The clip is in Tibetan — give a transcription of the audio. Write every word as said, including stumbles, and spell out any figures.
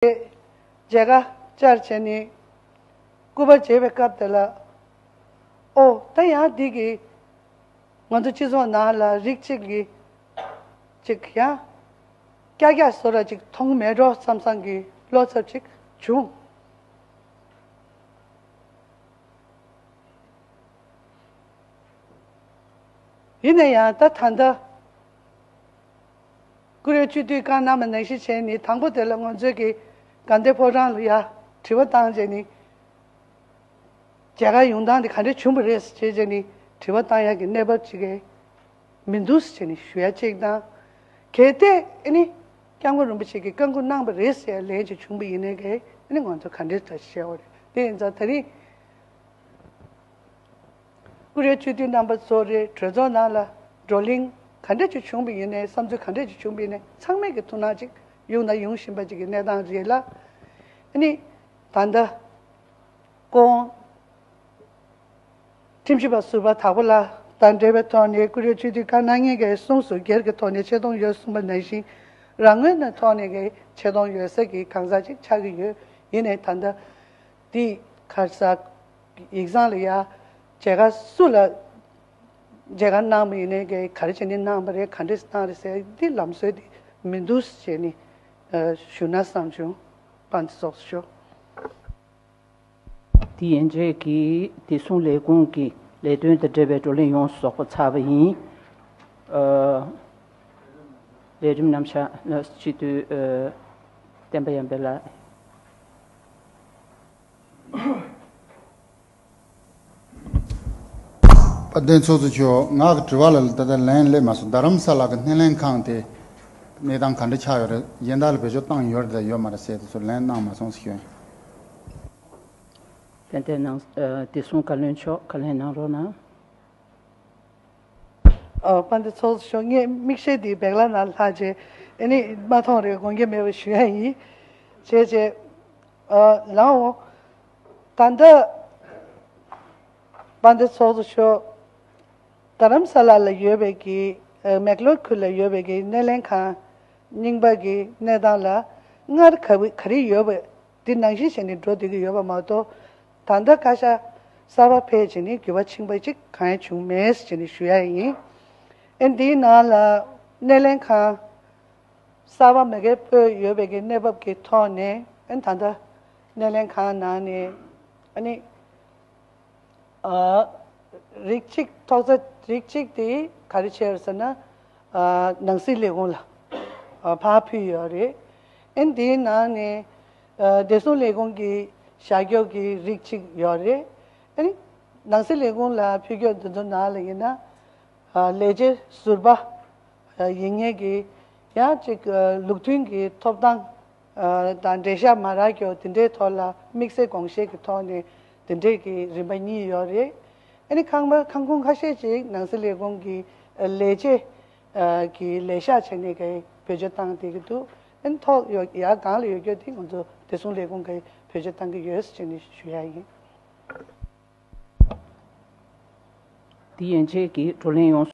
མཇལ་ཁ་བཅར་བྱས་ནས་སྐུ་པར་མཇལ་བའི་སྐབས་དེ་ལ། ཨོ་ད་ཡང་འདི་གི་ང་ཚོ་སྤྱི་ཚོགས་ནང་ལ་རིགས་གཅིག་གི་ཅིག་ཡང་ཀྱག་ཀྱག་བཟོ་འདྲ་ཅིག་མཐོང་མེད་འགྲོ་བསམ་བསམ་གྱི་བློ་འཚབ་ཅིག་བྱུང་། ཡིན་ན་ཡང་ད་ད་ལྟ་ཀུ་རེ་སྤྱི་འཐུས་བཀའ་གནང་བ་ནང་བཞིན་བྱས་ནས་དང་པོ་དེ་ལ་ང་ཚོས་ཀྱི་དགའ་ལྡན་ཕོ་བྲང་ལ་ཡ་དྲི་བ་བཏང་བྱས་ནས་མཇལ་ཁ་ཡོང་སྟངས་དེ་ག་འདྲ་བྱུང་བ་རེད་ཅེས་བྱས་ནས་དྲི་བ་བཏང་ཡག་གི་གནས་བབ་ཅིག་གི་མི་འདུག་ཟེར་ནས་ཞུ་ཡ་གཅིག་དང་། གལ་ཏེ་ཨ་ནི་སྐྱབས་མགོན་རིན་པོ་ཆེ་གིས་བཀའ་འགུག་གནང་བ་རེད་ཟེར་ཡ་ལན་ཅིག་བྱུང་བ་ཡིན་ནའི་གི་ཨ་ནི་ང་ཚོ་ག་འདྲས་ད་བཤད་འོ་རེད། དེ་ཡིན་ཙང་ད་རིང་ཀུ་རེ་སྤྱི་འཐུས་རྣམ་པ་ཚོ་རེད། གྲོས་ཚོགས་ནང་ལ་བགྲོ་གླེང་ག་འདྲས་ཅིག་བྱུང་བ་ཡིན་ནའི་བསམ་ཚུལ་ག་འདྲས་ཅིག་བྱུང་བ་ཡིན་ནའི་ཚང་མས་ཀྱི་ཐུགས་སྣང་ཅིག་ཡོང་ན་ཡོང་བཞིན་པ་ཅིག་གི་གནས་སྟངས་རེད་ལ། ཨ་ནི་ད་ལྟ་སྐུ་ཁྲིམས་ཞིབ་པ་ཟུར་པ་དྭགས་པོ་ལགས་དང་འབྲེལ་བའི་ཐོག་ནས་ཀུ་རེ་སྤྱི་འཐུས་བཀའ་གནང་མཁན་གྱི་གསུང་སུ་སྒེར་གྱི་ཐོག་ནས་ཆེ་མཐོང་ཡོད་གསུངས་པ་ནང་བཞིན་རང་ངོས་ནས་ཐོག་ནས་ཀྱི་ཆེ་མཐོང་ཡོད་ས་ཀྱི་གང་ཟག་ཅིག་ཆགས་ཀྱི་ཡོད། ཡིན་ནའི་ད་ལྟ་འདི་ཁ་ས་ཡིག་ཚང་ལ་ཡ་མཇལ་ཁ་སུ་ལ་མཇལ་ཁ་གནང་བ་ཡིན་ནའི་ཀྱི་ག་རེ་བྱས་ནས་གནང་བ་རེད་ག་འདྲས་གནང་རེད་ཟེར་འདི་ལམ་སྲོལ་འདི་མི་འདུག་ཟེར་ནས་ཞུ་ན་བསམ་བྱུང་། དཔལ་འདི་ཚོགས་སུ་ཞུ། དེ་ཡན་ཆད་ཀྱིས་བདེ་སྲུང་ལས་ཁུངས་ཀྱི་ལས་དོན་དང་འབྲེལ་བའི་བགྲོ་གླེང་ཡོངས་སུ་རྫོགས་པ་ཚར་བ་ཡིན། ཨ། ལས་རིམ་རྣམ་གཞག་ལ་སྤྱི་འཐུས་ཨ། བསྟན་པ་ཡར་འཕེལ་ལགས། དཔལ་ལྡན་ཚོགས་གཙོ་མཆོག་ང་གི་དྲི་བ་ལ་ད་ལྟ་ལན་སླེབས་མ་སོང་། རྡ་རམ་ས་ལ་གི་སྣེ་ལེན་ཁང་དེ་གནས་སྟངས་ག་འདྲ་ཆགས་ཡོད་རེད། གཞན་དག་ལ་བེད་སྤྱོད་བཏང་ཡོད་རེད་དང་ཡོད་མ་རེད་ཟེར་དེ་ཚོ་ལན་གནང་མ་སོང་ཟེར་ཞུ། ཏན་ཏན་གནང་། ཨ། བདེ་སྲུང་བཀའ་བློན་མཆོག་བཀའ་ལན་གནང་རོགས་གནང་། ཨ། དཔལ་ལྡན་ཚོགས་གཙོ་མཆོག་ངས་མིག་ཤེལ་འདི་བེག་ལ་ནང་ལྷག་བྱས་ཨ་ནི་མ་མཐོང་རེད། དགོངས་འགལ་མེད་པ་ཞུ་ཡ་ཡིན། བྱས་བྱས། ཨ། ལའོ། ད་ལྟ་དཔལ་ལྡན་ཚོགས་གཙོ་མཆོག་རྡ་རམ་ས་ལ་ལ་ཡོད་པའི་གི་ཨ། མེག་ལོར་ཁུལ་ལ་ཡོད་པའི་གི་སྣེ་ལེན་ཁང་རྙིང་པ་གི་གནས་སྟངས་ལ་སྔར་ག་བུ་ག་རེ་ཡོད་པ་འདི་ནང་བཞིན་བྱས་ནས་འགྲོ་བསྡད་ཀྱི་ཡོད་པ་མ་གཏོགས། ད་ལྟ་བཀའ་ཤག་གསར་པ་ཕེབས་བྱས་ནས་འགྱུར་བ་ཕྱིན་པ་ཅིག་གང་ཡང་བྱུང་མེད་ཟེར་ནས་ཞུ་ཡ་ཡིན། ཨེ་འདིའི་ནང་ལ་སྣེ་ལེན་ཁང་གསར་པ་མ་གིར་སྤོས་ཡོད་པའི་གི་གནས་བབ་ཀྱི་ཐོག་ནས་ཨེ་ད་ལྟ་སྣེ་ལེན་ཁང་ནང་ནས་ཨ་ནི། ཨ། རིགས་གཅིག་ཐོག་ས་རིགས་གཅིག་དེ་ག་རེ་བྱས་ཡོད་ཟེར་ན། ཨ། ནང་སྲིད་ལས་ཁུངས་ལ་ཨ། ཕར་ཕུལ་ཡོད་རེད། ཨེ་འདིའི་ནང་ནས་ཨ། བདེ་སྲུང་ལས་ཁུངས་ཀྱི་བཞག་ཕྱོགས་ཀྱི་རིགས་གཅིག་ཡོད་རེད། ཨེ་ནི་ནང་སྲིད་ལས་ཁུངས་ལ་ཕུལ་ཕྱོགས་འདི་ཚོ་ནང་ལ་ཡིན་ན། ཨ། ལས་བྱེད་ཟུར་པ་ཨ། ཡིན་མཁན་གྱི་ཡང་ཅིག་ཨ། ལུགས་མཐུན་གྱི་ཐོབ་ཐང་ཨ། དང་འབྲེལ་བཞག་མ་རག་ཀྱོག་དེ་འདྲའི་ཐོག་ལ་དམིགས་བསལ་དགོངས་བཞེས་ཀྱི་ཐོག་ནས་དེ་འདྲའི་གི་རིམ་པ་གཉིས་ཡོད་རེད། ཨ་ནི་ཁང་པ་ཁང་ཁུངས་ཁ་ཤས་ཅིག་ནང་སྲིད་ལས་ཁུངས་ཀྱི་ཨ། ལས་བྱེད་ཨ། ཀྱི་ལས་ཤག་བྱས་ནས་ཀྱི་བེད་སྤྱོད་བཏང་བསྡད་ཀྱི་འདུག་ཨ་ནི་ཐོག་ཡོད་ཡར་སྒང་ལ་ཡོད་རྒྱུ་དེ་ང་ཚོ་བདེ་སྲུང་ལས་ཁུངས་ཀྱིས་བེད་སྤྱོད་བཏང་གི་ཡོད་ཟེར་ནས་ཞུ་ཡ་ཡིན། དེ་ཡན་ཆད་ཀྱི་བགྲོ་གླེང་ཡོངས་སུ།